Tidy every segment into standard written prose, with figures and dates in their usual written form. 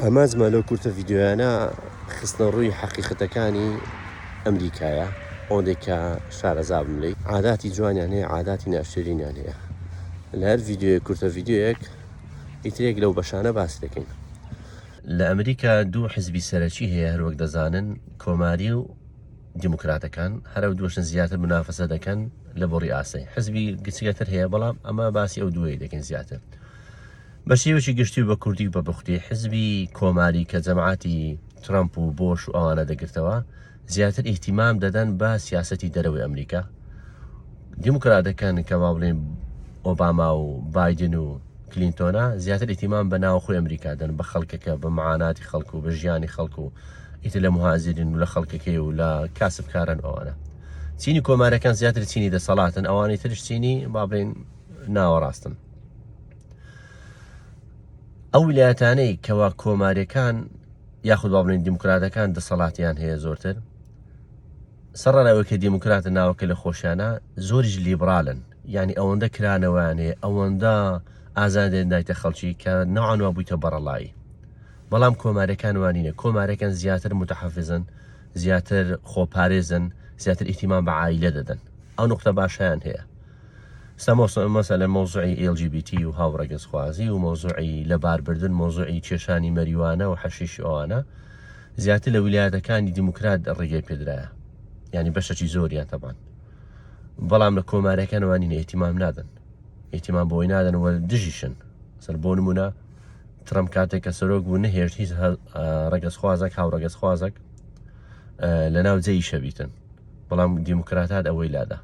ئامانجمان لەو کورتە ڤیدیۆیانە خستنەڕووی حەقیقەتەکانی ئەمریکایە ئەوەندەی کە شارەزا بم لێی. عاداتی جوانیان هەیە عاداتی ناشرینیان هەیە. لە هەر ڤیدیۆیەک کورتە ڤیدیۆیەک ئیترێک لەو بەشانە باس دەکەین. لە ئەمریکا دوو حزبی سەرەکی هەیە هەروەک دەزانن کۆماری و دیموکراتەکان هەر ئەو دووەشن زیاتر منافەسە دەکەن لە بۆ ڕیاسەی حزبی گچگەتر هەیە بەڵام ئەمە باسی ئەو دووەی دەکەین زیاتر بە شێوەیەکی گشتی و بە کوردی و بە بوختی حزبی کۆماری کە جەماعەتی ترەمپ و بۆش و ئەوانە دەگرتەوە زیاتر ئیهتیمام دەدەن بە سیاسەتی دەرەوەی ئەمریکا دیموکراتەکان کە با بڵێن ئۆباما و بایدن و کلینتۆنا زیاتر ئیهتیمام بە ناوخۆی ئەمریکا دەن بە خەڵکەکە بە معاناتی خەڵک و بە ژیانی خەڵک و ئیتر لە مهاجرین و لە خەڵکەکەی و لە کاسبکاران ئەوانە چینی کۆمارەکان زیاتر چینی دەسەڵاتن ئەوانی ترش چینی با بڵێن ناوەڕاستن ئەو ویلایەتانەی کەوا کۆماریەکان یاخود با بڵێن دیموکراتەکان دەسەڵاتیان هەیە زۆرتر سەرڕەوەی کە دیموکراتە ناوەکە لە خۆشیانە زۆریش لیبرالن یعنی ئەوەندە کرانەوەیان هەیە ئەوەندە ئازادێن دایتە خەڵکی کە نەوانوا بوویتە بەڕەڵایی بەڵام کۆمارەکان وانینە کۆمارەکان زیاتر متحفزن زیاتر خۆپارێزن زیاتر ئیهتیمام بە عایلە دەدەن ئەو نقطە باشیان هەیە مەسەلەن مەوزوعی LGBT و هاوڕەگەزخوازی و مەوزوعی لەباربردن مەوزوعی کێشانی مەریوانە و حەشیش ئەوانە زیاتر لە ویلایەتەکانی دیموکرات ڕێگەی پێدرایە یعنی بەشەکی زۆریان تەبان بەڵام لە کۆمارەکان وانینە ئیهتیمام نادەن ئیهتیمام بۆی نادەن و دژیشن سەر بۆ نمونە ترەمپ کاتێک کە سەرۆک بوو نەهێشت هیچ ڕەگەزخوازێک هاوڕەگەزخوازێک لە ناو جێی شەبیتن بەڵام دیموکراتات ئەوەی لادا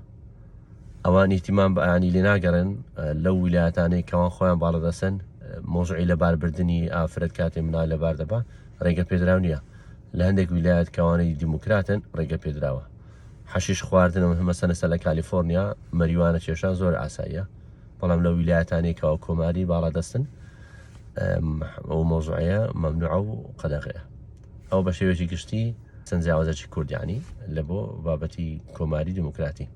ئەوان ئیهتیمام بە ئانی لێ ناگەڕێن لەو ویلایەتانەی کەوان خۆیان باڵادەستن مۆزوعی لەباربردنی ئافرەت کاتێ منال لەبار دەبا ڕێگە پێدراو نییە لە هەندێک ویلایەت کەوانەی دیموکراتن ڕێگە پێدراوە حەشیش خواردنەوە مەسەلەن سە لە کالیفۆرنیا مەریوانە کێشان زۆر ئاساییە بەڵام لە ویلایەتانەی کەوا کۆماری باڵادەستن ئەو مۆزوعەیە مەمنوعە و قەدەغەیە ئەو بە شێوەیەکی گشتی چەند جیاوازێکی کوردیانی لە بۆ بابەتی کۆماری دیموکراتی.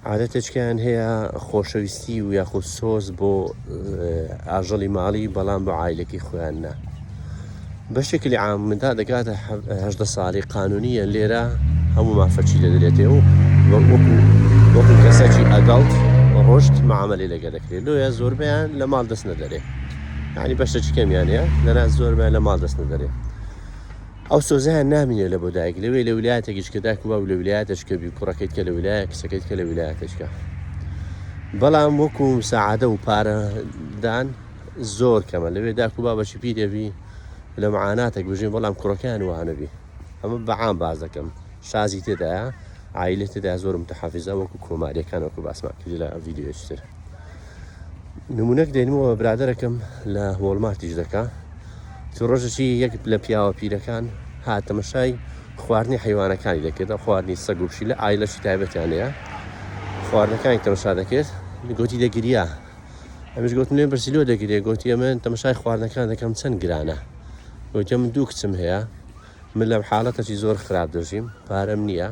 عادەتێکیان هەیە خۆشەویستی و یاخود سۆز بۆ ئاژەڵی ماڵی بەڵام بۆ عایلەکەی خۆیان نا. بەشێک لە عام مندا دەگاتە هەژدە ساڵی قانونیە لێرە هەموو مافەکی دەدرێتێ و وەکو وەکو کەسەکی ئەدەڵت ڕۆشت معامەلەی لەگە دەکرێت لۆیە زۆربەیان لە ماڵ دەستنە دەرێ یعنی بەشێکی کەمیان هەیە دەنا زۆربەیان لە ماڵ دەستنە دەرێ ئەو سۆزیان نامینێ لە بۆ دایک لەوێ لە ولایەتێکیش کە دایک و باو لە ولایەتێک کە بی کوڕەکەیت کە لە ولایە کچەکەیت کە لە ولایەتێکە بەڵام وەکو مساعدە و پارەدان زۆر کەمە لەوێ داک و بابەکی پیرێبی لە معاناتێک بژین بەڵام کوڕەکەیان وانەبی ئەمە بەعام باز دەکەم شازی تێدایە عایلە تێدا زۆر متحافزە وەکو کۆماریەکان وەکو باسمان کرد لە ڤیدیۆیەکی تر نمونەک دێنمەوە برادەرەکەم لە وۆڵمارتیش دەکا تو ڕۆژەکی یەک لە پیاوە پیرەکان هات تەمەشای خواردنی حیوانەکانی دەکرد خواردنی سەگ و پشیلە ئایلەشی تایبەتیان هەیە خواردنەکانی تەمەشا دەکرد گوتی دەگریا ئەمیش گوتم لێم پرسی لۆ دەگرێ گوتی من تەمەشای خواردنەکان دەکەم چەند گرانە گوتی من دوو کچم هەیە من لەم حاڵەتەکی زۆر خراپ دەژیم پارەم نییە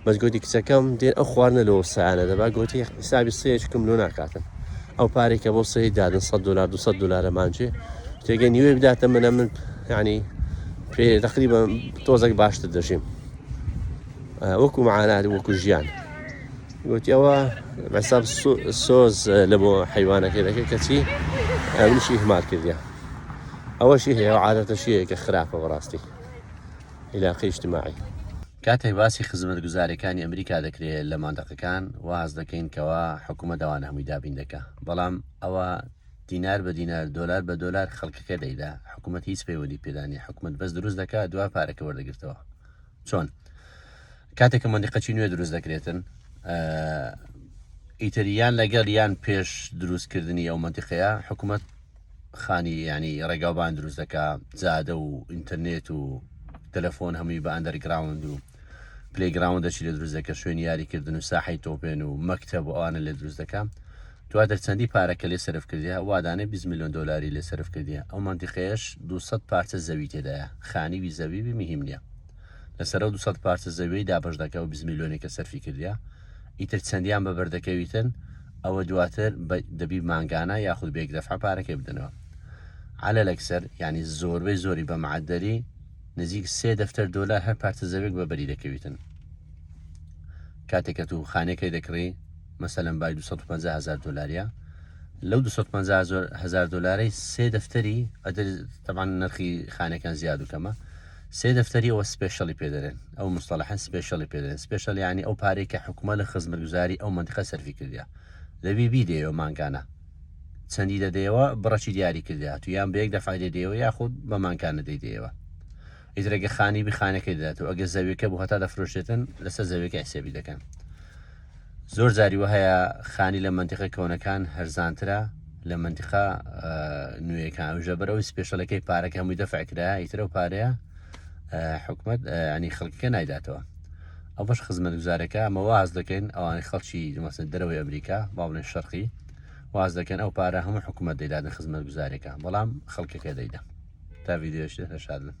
بەس گۆتی کچەکەم دێن ئەو خواردنە لۆ سایانە دەبا گۆتی حیسابی سەیەکم لۆ ناکاتن ئەو پارەی کە بۆ سەی دادن 100 دلار 200 دلارە مانجێ تێگە نیوەی بداتە منە من یعنی پێ تقریبا تۆزێک باشتر دەژیم وەکو معانات وەکو ژیان گوتی ئەوە حساب سۆز لە بۆ حیوانەکەی دەکەی کەچی ئەمنیشی ئیهمال کردیە ئەوەشی هەیە و عادەتەشی هەیە کە خراپە بەڕاستی عیلاقەی ئیجتماعی. کاتێک باسی خزمەتگوزاریەکانی ئەمریکا دەکرێ لە مەنتەقەکان وا هەست دەکەین کەوا حکومەت ئەوانە هەمووی دابین دەکا بەڵام ئەوە دینار بە دینار دۆلار بە دۆلار خەڵکەکە دەیدا حکومەت هیچ پەیوەندی پێدا نیە حکومەت بەس دروست دەکا دوا پارەکە وەردەگرتەوە چۆن کاتێک کە مەنتیقەکی نوێ دروست دەکرێتن ئیتر یان لەگەڵ یان پێش دروستکردنی ئەو مەنتیقەیە حکومەت خانی ینی ڕێگاوبان دروست دەکا جادە و ئینتەرنێت و تەلەفۆن هەمووی بە underground و playground دەچی لە دروست دەکە شوێنی یاریکردن و ساحەی تۆپێن و مەکتەب و ئەوانە لێ دروست دەکا دواتر چەندی پارەکە لێ سەرف کردیە وادانێ 20 میلیۆن دۆلاری لێ سەرف کردیە ئەو مەنتیقەیەش 200 پارچە زەوی تێدایە خانی وی زەوی بی مهم نییە لەسەر ئەو 200 پارچە زەویەی دابەش دەکا و 20 میلیۆنێک کە سەرفی کردیە ئیتر چەندیان بە بەردەکەویتن ئەوە دواتر دەبی مانگانە یاخود بە یەک دەفعە پارەکەی بدەنەوە. عەلە لەکسەر یانی زۆربەی زۆری بە معەدەلی نزیک سێ دەفتەر دۆلار هەر پارچە زەوێک بە بەری دەکەویتن کاتێک کە تو خانەکەی دەکڕی مەسەلەن بای 250 هزار دۆلاریە لەو 250 هزار دۆلارەی سێ دەفتەری ئەدر تەبان نرخی خانەکان زیاد و کەمە سێ دەفتەری ئەوە special ی پێدەرێن ئەو مستەڵەحەن special ی پێدەرێن special یعنی ئەو پارەی کە حکومە لە خزمەتگوزاری ئەو منتیقە سەرفی کردە دەبی بیدەیەوە مانگانە چەندی دەدەیەوە بڕەکی دیاری کردیا تو یان بە یەک دەفعە دەیدەیەوە یاخود بە مانگانە دەیدەیەوە ئیتر ئەگە خانی بی خانەکەی دەدات و ئەگە زەویەکە بوو هەتا دەفرۆشێتن لەسەر زەویەکە حسێبی دەکەن زۆر جاری وە هەیە خانی لە منتیقە کۆنەکان هەرزانترە لە منتیقە نوێیەکان ئەوژە بەرەوەی special ەکەی پارەکە هەمووی دەفع کرا ئیتر ئەو پارەیە حکومت ینی خەڵکەکە نایداتەوە ئەو بەش خزمەتگوزارەکە ئەمە واز دەکەین ئەوانەی خەڵکی مەسەن دەرەوەی ئەمریکا با بڵێن شەرقی واز دەکەن ئەو پارە هەموو حکوومەت دەیداتن خزمەتگوزارەکە بەڵام خەڵکەکە دەیدا تا ڤیددیوشتر هەشاد بن.